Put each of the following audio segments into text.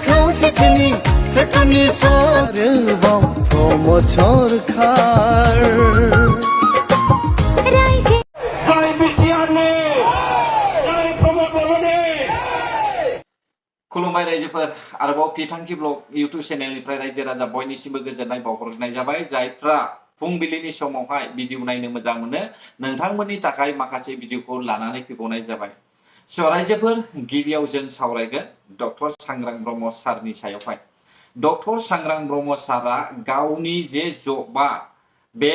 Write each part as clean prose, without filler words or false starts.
खौसेथिनि ट्रेक्टरनि आरोबाव प्रमद सरखार खुलुमबाय रायजोफोर आरोबाव फिथांखि ब्लग इउट्यूब चेनेलनिफ्राय रायजो राजा बयनिसिमबो गोजोननाय बावहरनाय जाबाय जायफ्रा फुंबिलिनि समावहाय भिडिअ नायनो मोजां मोनो नोंथांमोननि थाखाय माखासे भिडिअखौ लानानै फैबावनाय जाबाय स' रायजोफोर गिबियाव जों सावरायगोन डक्टर सांग्रां ब्रह्म सारनि सायावहाय डक्टर सांग्रां ब्रह्म सारा गावनि जे जबा बे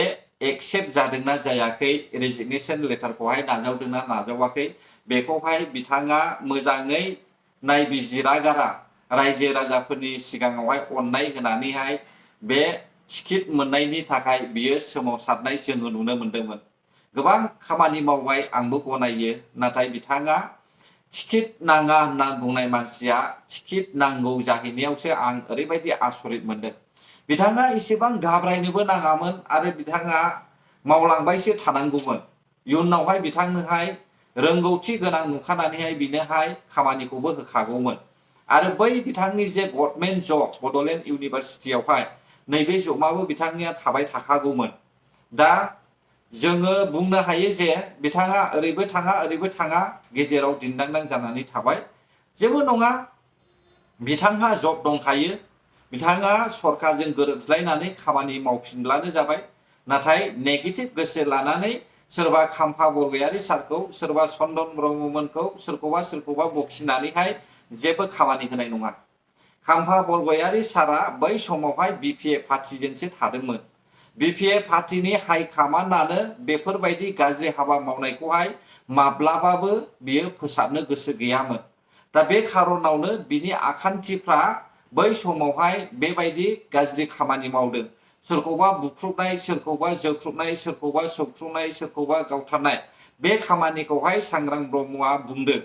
एक्सेप्ट जादोंना जायाखै रेजिगनेशन लेटारखौहाय नाजावदोंना नाजावाखै बेखौहाय बिथाङा मोजाङै नायबिजिरागारा रायजो राजाफोरनि सिगाङावहाय अननाय होनानैहाय बे टिकेट मोननायनि थाखाय बियो सोमावसारनाय जोङो नुनो मोन्दोंमोन गोबां खामानि मावबाय आंबो गनायो नाथाय बिथाङा टिकेट नाङा होनना बुंनाय मानसिया टिकेट नांगौ जाहैनायावसो आं ओरैबायदि आसरित मोनदों बिथाङा एसेबां घाबरायनोबो नाङामोन आरो बिथाङा मावलांबायसो थानांगौमोन इयुनावहाय बिथांनोहाय रोंगौथि गोनां नुखानानैहाय बिनोहाय खामानिखौबो होखागौमोन आरो बै बिथांनि जे गभर्नमेन्ट जब बड'लेण्ड इउनिभारसिटियावहाय नैबे जबाबो बिथांनिया थाबाय थाखागौमोन दा जोङो बुंनो हायो जे बिथाङा ओरैबो थाङा गेजेराव दिन्दांदां जानानै थाबाय जेबो नङा बिथांहा जब दंखायो बिथाङा सरकारजों गोरोबज्लायनानै खामानि मावफिनब्लानो जाबाय नाथाय नेगेटिभ गोसो लानानै सोरबा खाम्फा बरगयारी सारखौ सोरबा चन्दन ब्रह्ममोनखौ सोरखौबा बखिनानैहाय जेबो खामानि होनाय नङा खाम्फा बरगयारी सारा बै समावहाय बिपिएफ पार्टिजोंसो थादोंमोन बिपिएफ पार्टिनि हाइकमान्डआनो बेफोरबायदि गाज्रि हाबा मावनायखौहाय माब्लाबाबो बियो फोसाबनो गोसो गैयामोन दा बे खारनावनो बिनि आखान्थिफ्रा बै समावहाय बेबायदि गाज्रि खामानि मावदों सोरखौबा बुख्रुबनाय सोरखौबा जोख्रुबनाय सोरखौबा सौख्रुबनाय सोरखौबा गावथारनाय बे खामानिखौहाय सांग्रां ब्रह्मआ बुंदों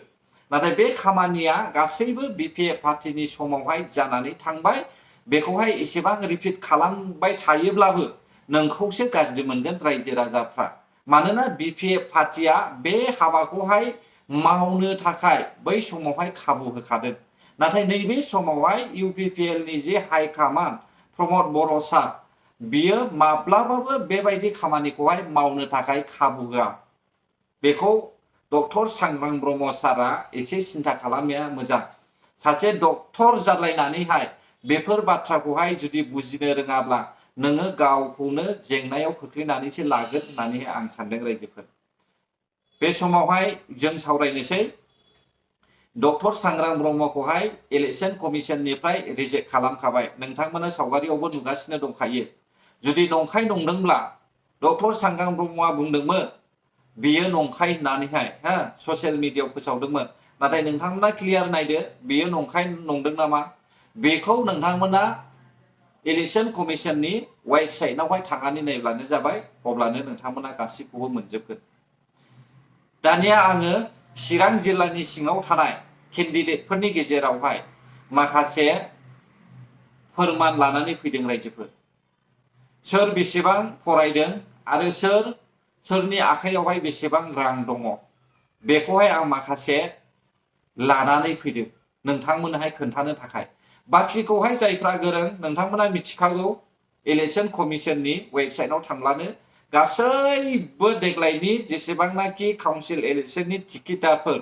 नाथाय बे खामानिया गासैबो बिपिएफ पार्टिनि समावहाय जानानै थांबाय बेखौहाय एसेबां रिपिट खालामबाय थायोब्लाबो नोंखौसो गाज्रि मोनगोन रायजो राजाफ्रा मानोना बिपिएफ पार्टिया बे हाबाखौहाय मावनो थाखाय बै समावहाय खाबु होखादों नाथाय नैबे समावहाय इउपिपिएल नि जे हाइकमान्ड प्रमद बर' सार बियो माब्लाबाबो बेबायदि खामानिखौहाय मावनो थाखाय खाबु होआ बेखौ डक्टर सांग्रां ब्रह्म सारा एसे सिन्था खालामनाया मोजां सासे डक्टर जालायनानैहाय बेफोर बाथ्राखौहाय जुदि बुजिनो रोङाब्ला नोङो गावखौनो जेंनायाव खोख्लैनानैसो लागोन होननानै आं सानदों रायजोफोर बे समावहाय जों सावरायनोसै डक्टर सांग्रां ब्रह्मखौहाय इलेक्शन कमिशननिफ्राय रिजेक्ट खालामखाबाय नोंथांमोना सावगारियावबो नुगासिनो दंखायो जुदि नंखाय नंदोंब्ला डक्टर सांग्रां ब्रह्मआ बुंदोंमोन बियो नंखाय होननानैहाय ससियेल मिडियायाव फोसावदोंमोन नाथाय नोंथांमोना क्लियार नायदो बियो नंखाय नंदों नामा बेखौ नोंथांमोना इलेक्शन कमिशननि वेबसाइटआवहाय थांनानै नायब्लानो जाबाय अब्लानो नोंथांमोना गासिखौबो मोनजोबगोन दानिया आङो चिरां जिल्लानि सिङाव थानाय केन्डिडेटफोरनि गेजेरावहाय माखासे फोरमान लानानै फैदों रायजोफोर सोर बेसेबां फरायदों आरो सोरनि आखायावहाय बेसेबां रां दङ बेखौहाय आं माखासे लानानै फैदों नोंथांमोनहाय खोन्थानो थाखाय बाखिखौहाय जायफ्रा गोरों नोंथांमोना मिथिखागौ इलेक्शन कमिशननि वेबसाइटआव थांब्लानो गासैबो देग्लायनि जेसेबांनाखि काउन्सिल इलेक्शननि टिकेटारफोर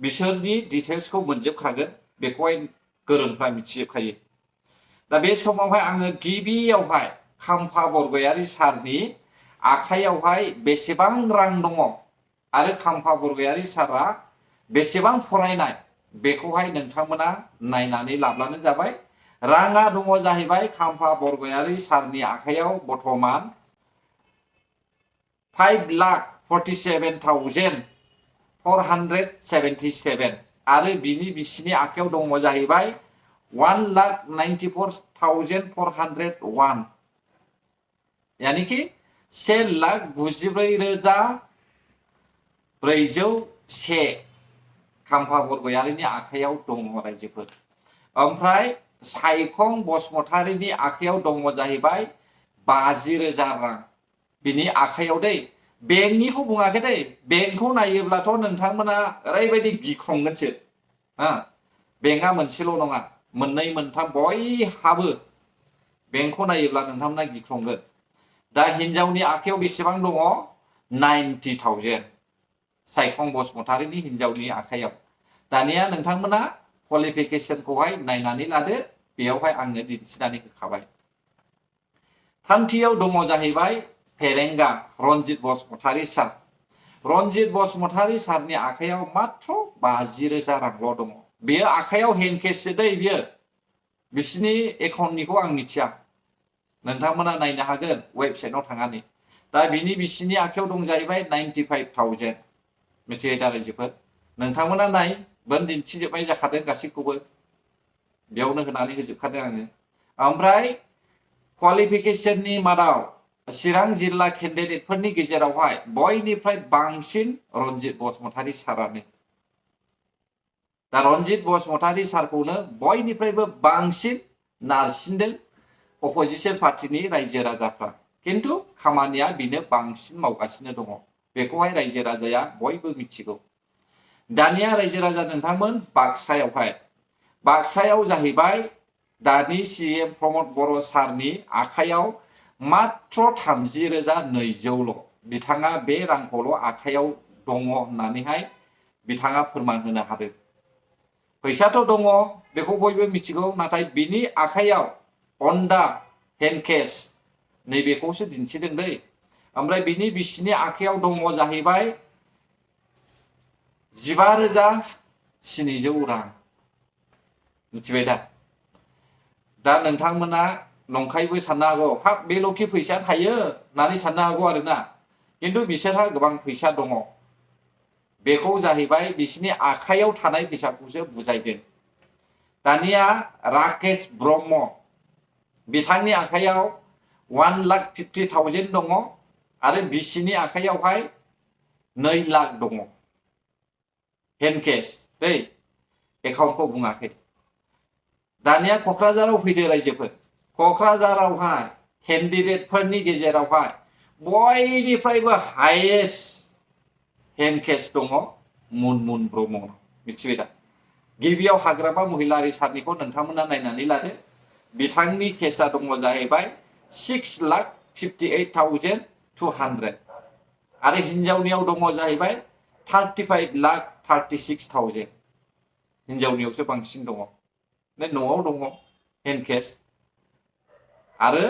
बिसोरनि डिटेल्सखौ मोनजोबखागोन बेखौहाय गोरोंफ्रा मिथिजोबखायो दा बे समावहाय आङो गिबियावहाय खाम्फा बरगयारी सारनि आखायावहाय बेसेबां रां दङ आरो खाम्फा बरगयारी सारा बेसेबां फरायनाय बेखौहाय नोंथांमोना नायनानै लाब्लानो जाबाय राङा दङ जाहैबाय खाम्फा बरगयारी सारनि आखायाव बर्थमान 5,47,477 आरो बिनि बिसिनि आखायाव दङ जाहैबाय 1,94,401 यानिखि 1,94,401 खाम्फा बरगयारीनि आखायाव दङ रायजोफोर ओमफ्राय सायखं बसुमतारीनि आखायाव दङ जाहैबाय 50,000 रां बिनि आखायाव दै बेंकनिखौ बुङाखै दै बेंकखौ नायोब्लाथ' नोंथांमोना ओरैबायदि गिख्रंगोनसो बेंकआ मोनसेल' नङा मोननै मोनथाम बयहाबो बेंकखौ नायोब्ला नोंथांमोना गिख्रंगोन। दा हिनजावनि आखायाव बेसेबां दङ? 90,000 सायखं बसुमतारिनि हिनजावनि आखायाव। दानिया नोंथांमोना क्वालिफिकेसनखौहाय नायनानै लादो, बेयावहाय आंनो दिन्थिनानै होखाबाय। थामथियाव दङ जाहैबाय फेरेंगा रनजित बसुमतारि सार। रनजित बसुमतारि सारनि आखायाव मात्र 50,000 रांल' दङ। बेयो आखायाव हेन्ड केससो दै बियो, बिसिनि एकाउन्टनिखौ आं मिथिया, नोंथांमोना नायनो हागोन वेबसाइटआव थांनानै। दा बिसिनि आखायाव दं जाहैबाय 95,000 मिथिबाय दा रायजोफोर। नोंथांमोना नाय, बोन दिन्थिजोबनाय जाखादों गासैखौबो, बेयावनो होनानै होजोबखादों आङो। ओमफ्राय क्वालिफिकेसननि मादाव चिरां जिल्ला केन्डिडेटफोरनि गेजेरावहाय बयनिफ्राय बांसिन रनजित बसुमतारि सारानो। दा रनजित बसुमतारि सारखौनो बयनिफ्रायबो बांसिन नारसिनदों अपोजिसन पार्टिनि रायजो राजाफ्रा, किन्तु खामानिया बेनो बांसिन मावगासिनो दङ। बेखौहाय रायजो राजाया बयबो मिथिगौ। दानिया रायजो राजा नोंथांमोन बाक्सायाव जाहैबाय दानि CM प्रमद बर' सारनि आखायाव मात्र 30,200ल'। बिथाङा बे रांखौल' आखायाव दङ होननानैहाय बिथाङा फोरमान होनो हादों। फैसाथ' दङ, बेखौ बयबो मिथिगौ, नाथाय बिनि आखायाव अन दा हेन्ड केस नैबेखौसो दिन्थिदों दै। ओमफ्राय बिसिनि आखायाव दङ जाहैबाय 15,700 रां, मिथिबाय दा। दा नोंथांमोना नंखायबो साननो हागौ, हाब बेल'खि फैसा थायो होननानै साननो हागौ आरोना, किन्तु बिसोरहा गोबां फैसा दङ। बेखौ जाहैबाय बिसिनि आखायाव थानाय फैसाखौसो बुजायदों। दानिया राकेश ब्रह्म, बिथांनि आखायाव 1,50,000 दङ आरो बिसिनि आखायावहाय 2 लाख दङ हेन्ड केस दै, एकाउन्टखौ बुङाखै। दानिया क'क्राझाराव फैदो रायजोफोर। क'क्राझारावहाय केन्डिडेटफोरनि गेजेरावहाय बयनिफ्रायबो हायेस्ट हेन्ड केस दङ मुनमुन ब्रह्म, मिथिबाय दा। गिबियाव हाग्रामा महिलारि सारनिखौ नोंथांमोना नायनानै लादो। बिथांनि केसा दङ जाहैबाय 6,58,200 आरो हिनजावनियाव दङ जाहैबाय 35,36,000। हिनजावनियावसो बांसिन दङ। न'आव दङ हेन्ड केस। आरो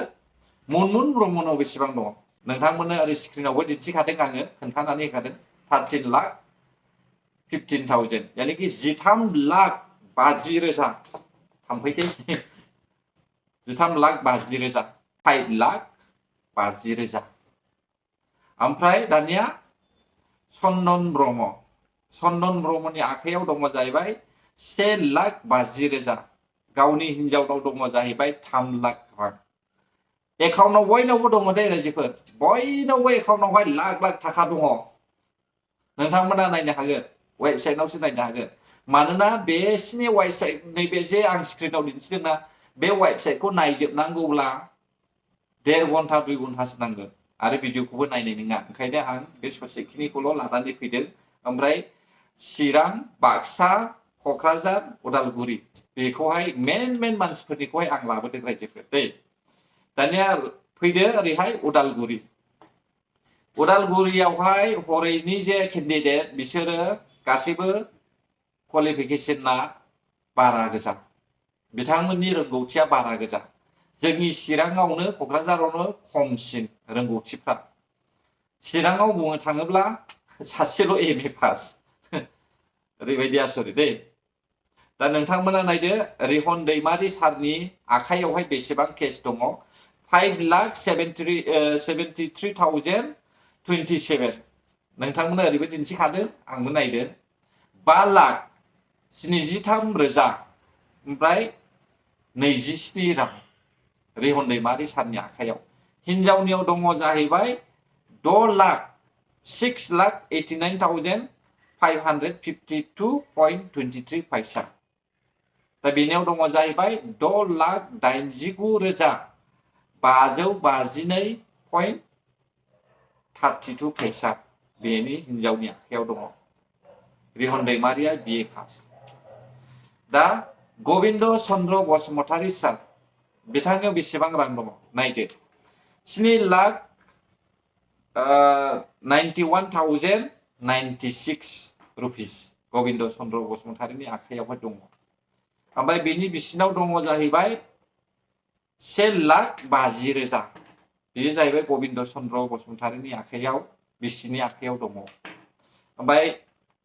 मुनमुन ब्रह्मनाव बेसेबां दङ नोंथांमोननो ओरै स्क्रिनावबो दिन्थिखादों आङो, खोन्थानानै होखादों 13,15,000, यानिखि 13,50,000 थांफैदो। 13,50,000, 5,50,000। ओमफ्राय दानिया चन्दन ब्रह्मनि आखायाव दङ जाहैबाय 1,50,000। गावनि हिनजावनाव दङ जाहैबाय 3 लाख रां। एकाउन्टआव बयनावबो दङ दे रायजोफोर, बयनावबो एकाउन्टआवहाय लाख लाख थाखा दङ। नोंथांमोना नायनो हागोन, वेबसाइटआवसो नायनो हागोन। मानोना बेसिनि वेबसाइट, नैबे जे आं स्क्रिनाव दिन्थिदोंना, बे वेबसाइटखौ नायजोबनांगौब्ला 1.5 घन्टा 2 घन्टासो नांगोन आरो भिडिअखौबो नायनाय नङा। ओंखायनो आं बे ससेखिनिखौल' लानानै फैदों। ओमफ्राय चिरां, बाक्सा, क'क्राझार, उदालगुरि, बेखौहाय मेन मानसिफोरनिखौहाय आं लाबोदों रायजोफोर दै। दानिया फैदो ओरैहाय उदालगुरियावहाय हरैनि जे केन्डिडेट, बिसोरो गासैबो क्वालिफिकेसना बारा गोजा, बिथांमोननि रोंगौथिया बारा गोजा। जोंनि चिराङावनो, क'क्राझारावनो खमसिन रोंगौथिफ्रा। चिराङाव बुंनो थाङोब्ला सासेल' MA पास, ओरैबायदि आसरित दै। दा नोंथांमोना नायदो, रिहन दैमारि सारनि आखायावहाय बेसेबां केस दङ? 5,73,027। नोंथांमोना ओरैबो दिन्थिखादों, आंबो नायदों। 5,73,000 ओमफ्राय 27 रां रिहन दैमारि सारनि आखायाव। हिनजावनियाव दङ जाहैबाय 6,89,552.23 फैसा। दा बेनियाव दङ जाहैबाय 6,89,552.32 फैसा। बेनि हिनजावनि आखायाव दङ। रिहन दैमारिया BA पास। दा गबिन्द चन्द्र बसुमतारी सार बिथांनियाव बेसेबां रां दङ नायदो 7,91,096 रुपिस गबिन्द चन्द्र बसुमतारीनि आखायावहाय दङ। ओमफ्राय बिनि बिसिनाव दङ जाहैबाय 1,50,000 बेयो जाहैबाय गबिन्द चन्द्र बसुमतारीनि आखायाव बिसिनि आखायाव दङ। ओमफ्राय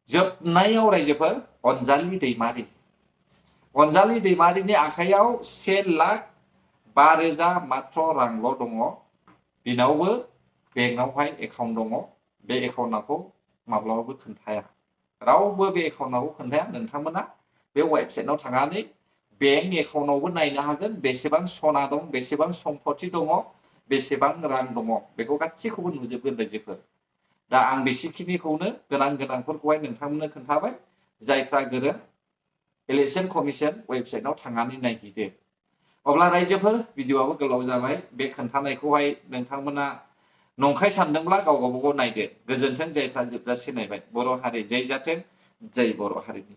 जोबनायाव रायजोफोर अनजालि दैमारि दैमारिनि आखायाव 1,05,000 मात्र रांल' दङ। बिनावबो बेंकआवहाय एकाउन्ट दङ। बे एकाउन्टखौ माब्लाबाबो खोन्थाया, रावबो बे एकाउन्टखौ खोन्थाया। नोंथांमोना बे वेबसाइटआव थांनानै बेंक एकाउन्टआवबो नायनो हागोन बेसेबां सना दं, बेसेबां सम्पथि दङ, बेसेबां रां दङ, बेखौ गासैखौबो नुजोबगोन रायजोफोर। दा आं बेसेखिनिखौनो गोनांफोरखौहाय नोंथांमोननो खोन्थाबाय। जायफ्रा गोरों इलेक्शन कमिशन वेबसाइटआव थांनानै नायहैदो। अब्ला रायजोफोर भिडिअ'आबो गोलाव जाबाय। बे खोन्थानायखौहाय नोंथांमोना नंखाय सानदोंब्ला गाव गावबागाव नायदो। गोजोन्थों जायफ्रा जोबजासे नायबाय। बर' हारि जै जाथों, जै बर' हारिनि।